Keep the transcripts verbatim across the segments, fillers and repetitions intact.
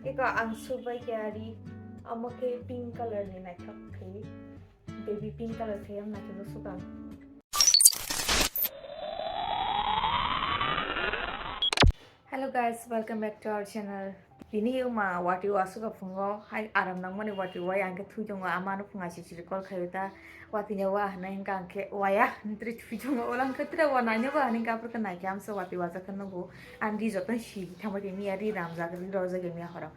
Eko ang subai khe ari, omo khe pink color ni naithok khe, baby pink color khe ang naithok sukang. Hello guys, welcome back to our channel. Tini wngma wati o aswk phungo hai aram nangmani wati o, ang khe thui tongo, ama no phunga chichiri call khaio ta. Watwi ya wa hinwi hwnkha ang khe waya hwnwi twi tongo, ulo hwnkhe tira wa naina ba hinwi khe aphuru khe naikhe amsa watwi wajak khe nugo. Ang ri jotono si thangbai tini ya, ri ramjak, ri rojak ya miya horo.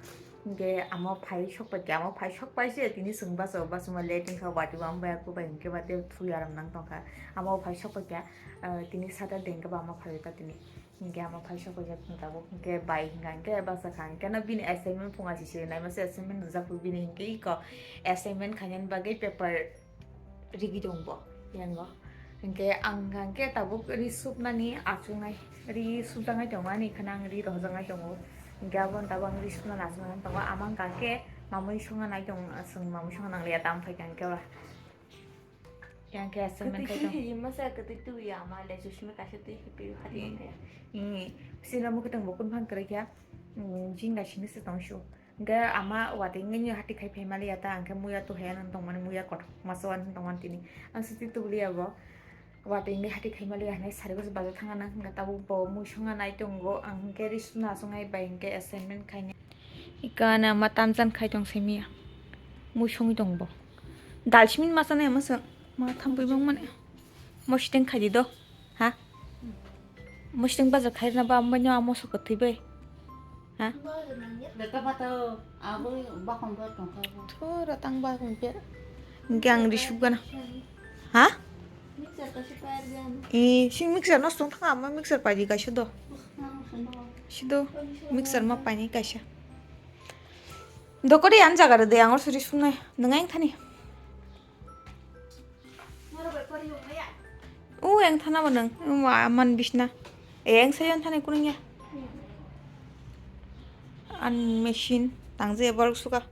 Hwnkhe amo phai sokpai khe, amo phai sokpai se tini chwng baso, baso ma late wngkha, watwi wang bai aku bai hwnkhe ba tei thui aram nang tongkha. Amo phai sokpai khe, ah, tini Saturday hwnkhe ba amo phai ta tini. Hwnkhe amo phai sokpai jak tabuk hwnkhe bai hwnkha hwnkhe basa kha hwnkhe no bini assignment phunga si si naima se assignment rijak bini hwnkhe iko assignment khainani bagwi paper rigi tong bo yango. Hwnkhe ang hwnkha hwnkhe tabuk ri supnani achuknai, ri supjaknai tongo ani khana ang ri rohorjaknai tongo. Hwnkhe aboni tabuk ang ri supnani achuknai tongo. Ama hwnkha hwnkhe mamui songna nai tong, chwng mamui songna nangliya, tamo phaikha hwnkhe ba. Yang khe assignment khai tong. Masa kwtwi twi ya ma le, chusma kaisa twi hipi hadi ya. Sini mo kwtang bo kun phan kwrwi kha. Jing da sini se tong shu. Hwnkhe ama watwi nini hati khai phai mali ya ta, ang khe muya tu haya nang tong mani, muya kothok masa wan tong mani tini. Ang siti tubuli ya bo. Watwi nini hati khai mali ya hinwi sari bwswk baja thang nang hwnkhe tabuk bo mui songna nai tongo. Ang hwnkhe ri suna songnai bai hwnkhe assignment khainai. Ika na ma tamjan khai tong simiya. Mui songwi tong bo. Dalsimin masa nai masa ma thampui bang mani. Mo siteng khai di do. Ha? Mo siteng bajar khai na ba ambai no amo sok thwi bai. Ha? Beta bata abo bakon bai tong kha. Thura tang ba kon pe. Hwnkhe ang ri suk gana. Ha? Mixer kaisa pair gana. Eh, sing mixer no song thang ama mixer pai di kaisa do. Sido mixer ma painai kaisa. Dokori ang jaga rwdi, ang or suri sumnai. Nwng ang thani. U ang thana bo nwng. Wa man bisna. E ang sayo ang thani kunung ya. An machine tangje borok suka.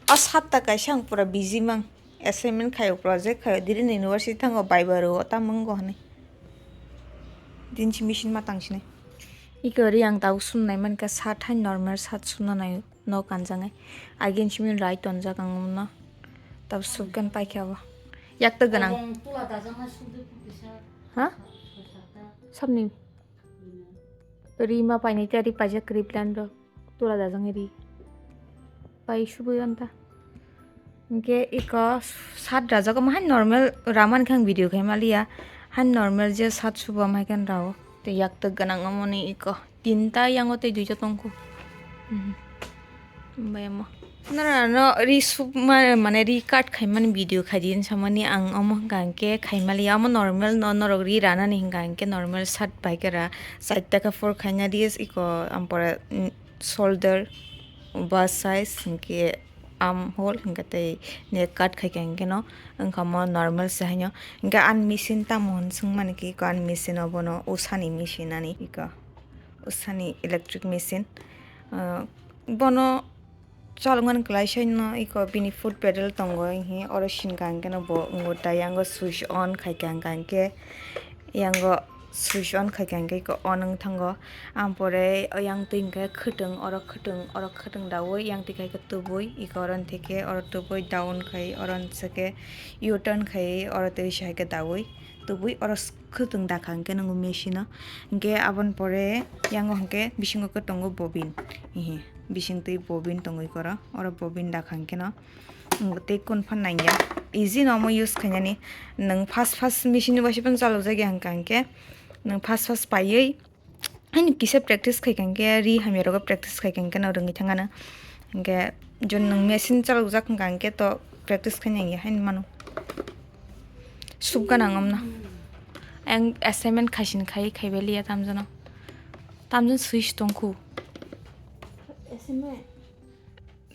O satta kaisa ang pura busy mang. Assignment khaio, project khaio, diri ni university thango, viva rwo, tamo wngkha hwnwi. Din si machine ma tang sini. Iko ri ang tabuk sumnai mankha, shirt hai normal shirt sumna nai no kanjangai. Again simi rai tonjak ang umno. Tab subgan paikha bo. Yak to ganang. Abong tula dajaknai sudi pisa. Ha? Sabni. Ri ma painai tari paijak ri plan ro. Tula dajak ri. Pai subui anta. Hwnkhe iko shirt rajak omo hai normal raman khe ang video khai maliya. Hai normal je shirt subo omo hai khe rao. Tei yak tok ganang omo ni iko tinta yango tei duita tongkho. Bai omo. Nara no ri suk ma-, mane ri cut khaimani video khaidi hinsamani ang omo hwnkha hwnkhe khaimaliya omo normal no norok ri ranani hwnkha hwnkhe normal shirt bai khe ra side taka four khaina di iko ampore, mm, shoulder bust size hwnkhe arm hole hwnkhe tei neck cut khaikha hwnkhe no wngkha omo normal se haino hwnkhe ani machine tamo hwn swngmani khe iko ani machine obono usani machine ani iko usani electric machine, ah, bono. Chalokmani kwlaisa no iko bini foot pedal tongo, hihi oro sinkha hwnkhe no bo wngo, tei yango switch on khaikha hwnkha hwnkhe, yango switch on khaikha hwnkhe iko on wng thango. Ampore yang twi hwnkhe khwtwng, oro khwtwng, oro khwtwng daui, yang twi khaikhe tubui, iko oro hwnkhe oro tubui down khai, oro hwnkhe U-turn khai, oro twi se haikhe daui. Tubui oro s-, khwtwng dakha hwnkhe nwngo machine o. Hwnkhe aboni pore yango hwnkhe bisingo khe tongo bobin. Hihi, bising twi bobin tongwi koro. Oro bobin dakha hwnkhe no, mm, tei kun phan nangya. Easy no omo use khainani. Nwng fast fast machine ni waisa phano chalokjakya hwnkha hwnkhe nwng fast fast paiwi Ani kisa practice khai kha hwnkhe ri hamya rogo practice khai kha hwnkhe no rwngwi thangano. Hwnkhe jon nwng machine chalokjak hwnkha hwnkhe to practice khai nangya haino mano. Sub gana ang omno. Ang assignment khaisin khai, khaibai liya tamjano. Tamjano swi se tongkhu. Assignment?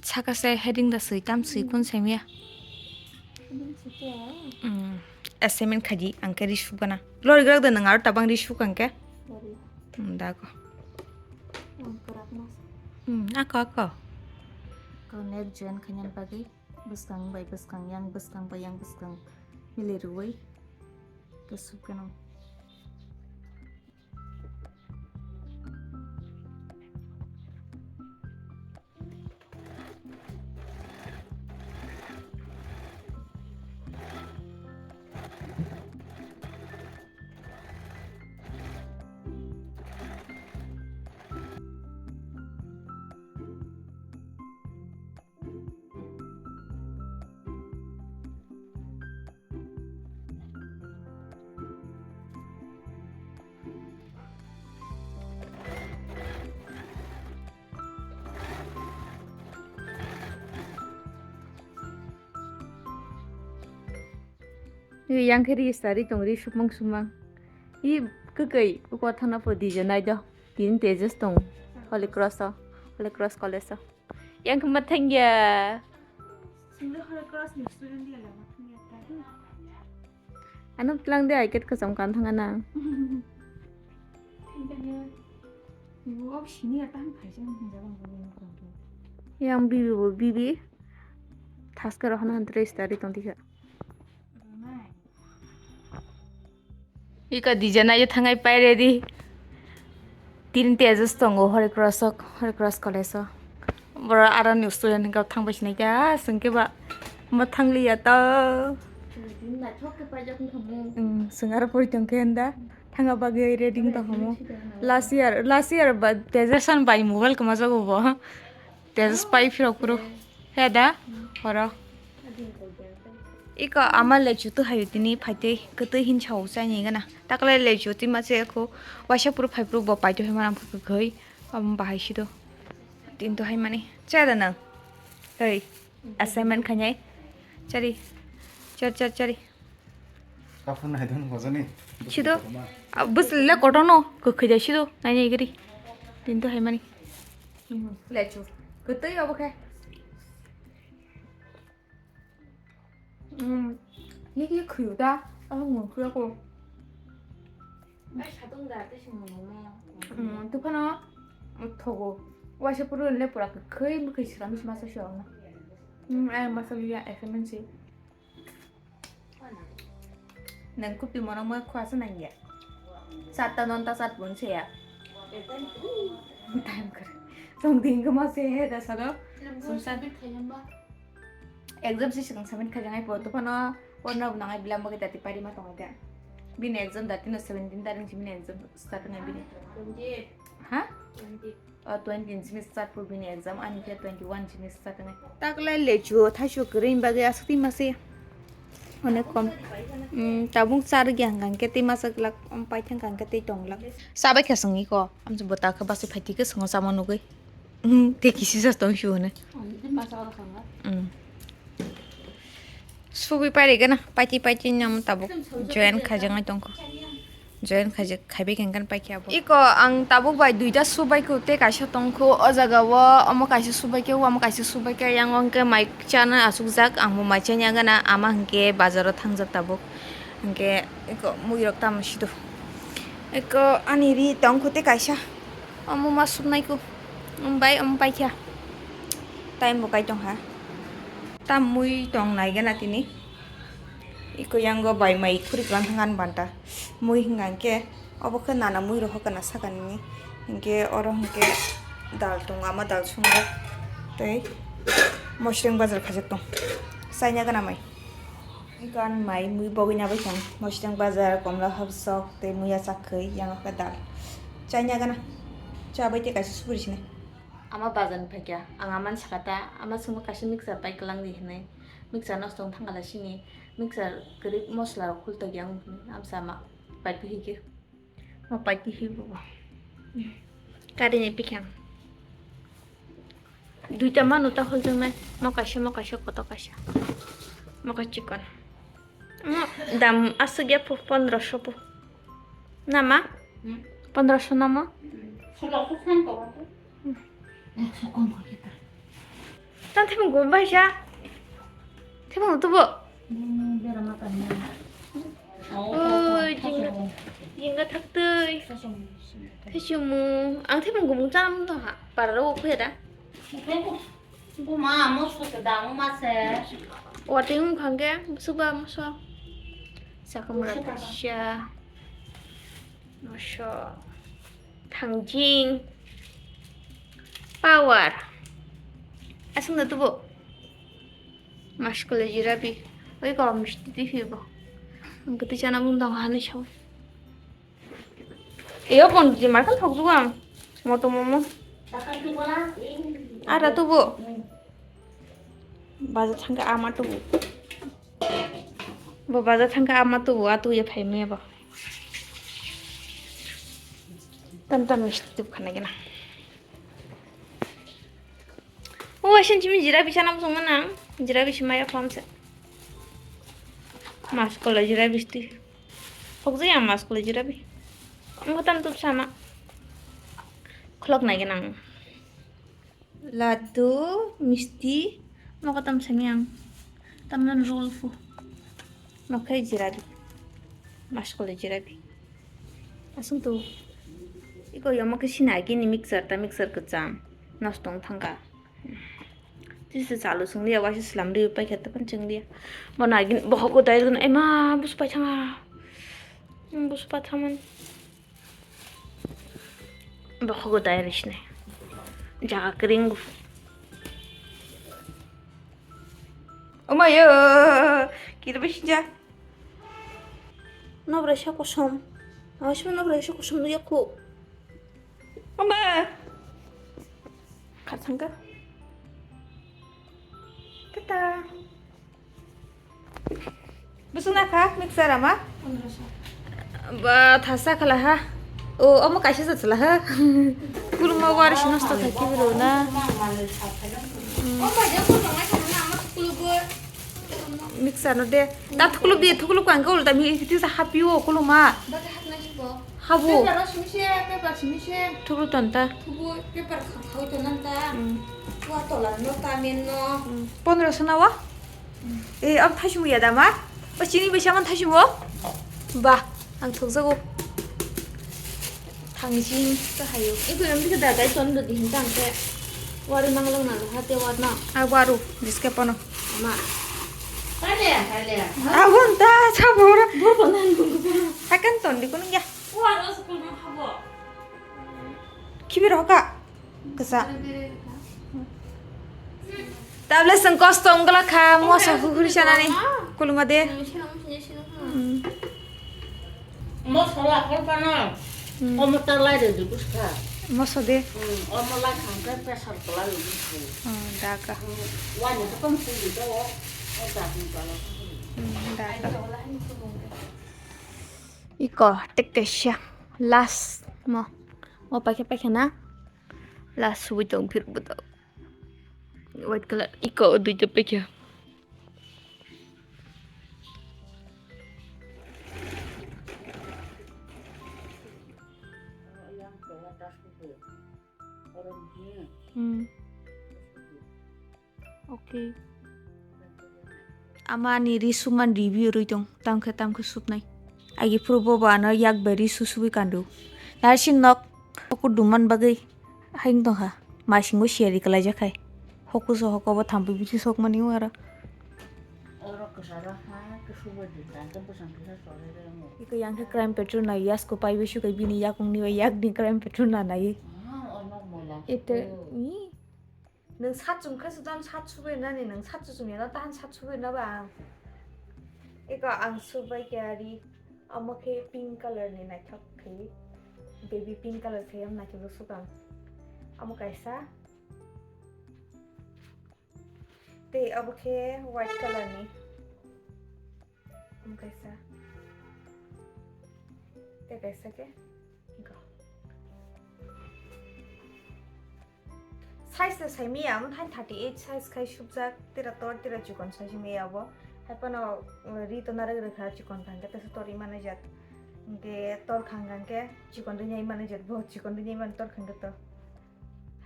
Saka se heading da swi, tam swi, hmm, kun semya. Heading swi to. Hmm. Assignment khaidi, ang khe ri sukgana. Lori grak da nang aro tabang ri suk ang khe. Lori. Hmm, da ko. Ang kwrak mas. Hmm, ako, ako. Ko next join khaina bagwi bwskang bai bwskang, yang bwskang bai yang bwskang mili rwui. Ko sukgana. Yang khe ri stari tong ri sumang sumang. I kwkwi uko thana po di je nai do. Tin tejas tong. Holy Cross o. Holy Cross College o. Yang khe ma thang ya. Singli Holy Cross ni student dia lama thang ya ta. Ano tlang de aiket kasam kan thang ana. Yang bibi bo bibi. Thaskaro hana hantre stari tong dikha. Ika dija nai thangai pai ready. Tin tejas tongo Holy Cross o, Holy Cross College o. Boro aroni student hingka thangbai sinai kha, sengke ba ma thangliya to. Swng aro pori tongkhe henda thanga bagwi ready tongkhamu. Last year, last year ba tejas san bai mobile kwma jago bo. Tejas pai phirok phuru. He da? Horo. Iko ama lechu tu hayu tini phaitwi kwtwi hin sao chani gana. Takle lechu ti ma se ko waisa phuru phai phuru bo paito hema ram kwkhwi. Am bahai sido. Tin to hai mani. Cha da nang. Hei. Assignment khanyai. Chari. Char char chari. Kaphun nai don bojani. Sido. Bus le kotono. Kwkhwi da sido. Nai nai gari. Tin to hai mani. Lechu. Kwtwi obo khe. Mm. Ye ye khuyuda. Ang mo khuyako. Bai satung da te sing mo mo. Mm, tuphano thogo. Waisa puru le pura kwkhwi bwkhwi sira mis masa siyong na. Mm, ay masa liya F M N C. Nang kupi mono mo khwa sa nang ya. Satta nonta sat bun se ya. Time kar. Song ding ko mo se he da sado. Sum sa. Exam si sikang submit khaijak nai po, to phano porna bo nangai bilang bagwi dati pari ma tongo khe. Bini exam dati no seventeen tarik si bini exam start ngai bini. Twenty eight. Ha? Twenty. O twenty simi start po bini exam, ani khe twenty one simi start ngai. Taklai lechu thaisu kwrwi bagwi aswk twi mase. Onek kom. Mm, tabuk char gya hwnkha khe twi masa glak, om paithang kha khe twi tong glak. Sabai khe swngi ko, amsa bwta khe basi phaiti khe swngo chama nugwi. Hmm, tei kisi sa tong sio ne. Hmm. Subi pari gana, paiti paiti nam tabuk join khaijak nai tongkho. Join khaijak, khaibai khe kan paikhe abo. Iko ang tabuk bai duita subai ko tei kaisa tongkho o jaga o, omo kaisa subai khe, omo kaisa subai khe, yang ongkhe mai chana asukjak, ang bo mai chanya gana, ama hwnkhe bazar o thangjak tabuk. Hwnkhe iko mui rok tamo sido. Iko ani ri tongkho tei kaisa. Omo ma sumnai ko. Omo bai, omo paikha. Time bo kai tongkha. Tam mui tong nai gana tini. Iko yango bai mai khuri klan thangan banta. Mui hwnga hwnkhe obo khe nana mui rohor kana saka nini. Hwnkhe oro hwnkhe dal tongo, ama dal swngo. Tei mosreng bazar khajak tong. Chaina gana mai. Gan mai mui bogwina bai thang. Mosreng bazar, komla hapsok, tei muya chakhwi, yango khe dal. Chaina gana. Chabai tei kaisa supuri sini. Ama bazar ni phaikya, ang ama ni sakata, ama sungma kaisa mixer pai kwlang di hinwi. Mixer nosto wng thangkha lai sini. Mixer kwrwi mosla rok khultokya wng hinwi. Amsa ama pai phi khe. Mo paiti hi bo. Kari ni pikhang. Duita mano ta hol jong nai. Mo kaisa, mo kaisa, koto kaisa. Mo kaisa chikon. Mo dam aswk ya po, pondro so po. Nama? Hmm? Pondro so nama? Sulo so san ko. Tang thimung gum bai sa. Thimung tu bo. Oi, jingga, jingga thaktwi. Thaichumung. Ang thimung gum cham to ha. Para ro khe da. Buma moso se da ma se. Wa ting khang ge suba moso. Sakamura kasia. Moso. Thangjing. Power. Aswk na tubo. Maskula jirabi. Oi ko misti ti hibo. Ang kati chana bung dong hani chau. Eyo pon di markan thok jugang. Moto momo. Ara tubo. Baja thangka ama tubo. Bo baja thangka ama tubo atu ya phai me bo. Tam tam misti tubo khana gena. O asin chimi jira bisa nam song manang. Jira bisi maya kham se. Maskula jira bisti. Hokjai ang maskula jira bi. Ang kotam tup sama. Khlok nai gana ang. Laddu, misti, mo kotam sami ang. Tamnan roll fu. Nokhai jira bi. Maskula jira bi. Asung tu. Iko yomo ke sina gini mixer ta mixer kecham. Nostong thangka. Tisi chalu sung liya, waisa slam liya, paikha ta pan cheng liya. Bo nagin, bo hogo dai gun, ema, bus pai thanga. Hmm, bus pa thaman. Bo hogo dai risne. Jaga kering. Oma yo, kira bisinja. Nobra sa kosom. Awas nobra sa kosom liya ko. Mama. Khatsangka. Tata. Busung na kha mixer ama? Ba thasa khala ha. O, omo kaisa jat sala ha. Kuluma wari sino sta thaki bro na. Mixer no de. Ta thukluk di, thukluk ko ang ka ulta mi, itu sa happy o kuluma. Habo. Paper o simi se, paper simi se. Thukru ton ta. Thubu paper kha-, khawai ton nang ta. Hmm. Wa tola no ta men no. Hmm. Pondro sona wa? Hmm. Eh, ab thai simi ya da ma? O chini bai saman thai simi o? Ba, ang thok jago. Thang jing ta hayo. Iko yang bika da dai ton do di hin tang te. Wari mang lang na ha te war na. A waru, jiske pono. Ama. Kale, kale. Abon ta, sabora. Bo bo nan bo bo. Hakan ton di kunung ya. Waro school no habo. Kibir hoka. Kasa. Tablet seng kosto ongla kha, moso huri sanani. Kuluma de. Hmm. Moso la kolpana. Hmm. Omo ta lai de dubus kha. Moso de. Hmm. Omo lai khang khe pressure ko lai dubus kha. Hmm, da ka. Hmm. Wani to kom pui do. O da ni bala. Hmm, da ka. Iko, teke sha. Last mo. Mo paikha paikha na. Last subui tong phir buto. White color. Iko, duita paikha. Hmm. Okay. Ama ani ri sukmani review rwi tong, tamkhe tamkhe supnai. Agi phuru bobo ano yak bai ri su subui kandu. Narsi nok hoku duman bagwi haing tongkha. Masingo siyari kwlaijak khai. Hoku so hoko bo thampui bithi sokmani wara. Iko yang khe crime petrol nai yasko pai bisu kai bini yakung ni bai yak ni crime petrol na nai. Ite ni. Nwng sat chum khe sudam sat subai nani, nwng sat chum ya na tahan sat subai na ba ang. Eko ang subai khe ari, omo khe pink color ni naithok khe, baby pink color khe, am naithok sukang. Omo kaisa. Tei obo khe white color ni. Omo kaisa. Tei kaisa khe. Go. Size no saimaya, omo thani thirty eight size khai supjak, tera tor, tera chikon sai simi abo. Hai phano, uh, ri to narwk rwkha, chikon kha hwnkhe teisa tor imani jat. Hwnkhe tor kha hwnkhe chikon rwnya imani jat, bo chikon rwnya imani tor kha hwnkhe to.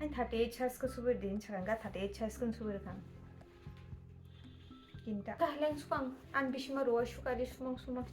Hai thirty eight size khe subui din, sakha hwnkhe thirty eight size khe subui rwkha. Kinta. Tahleng sukang, an bisima ruwa sukari sumang sumang.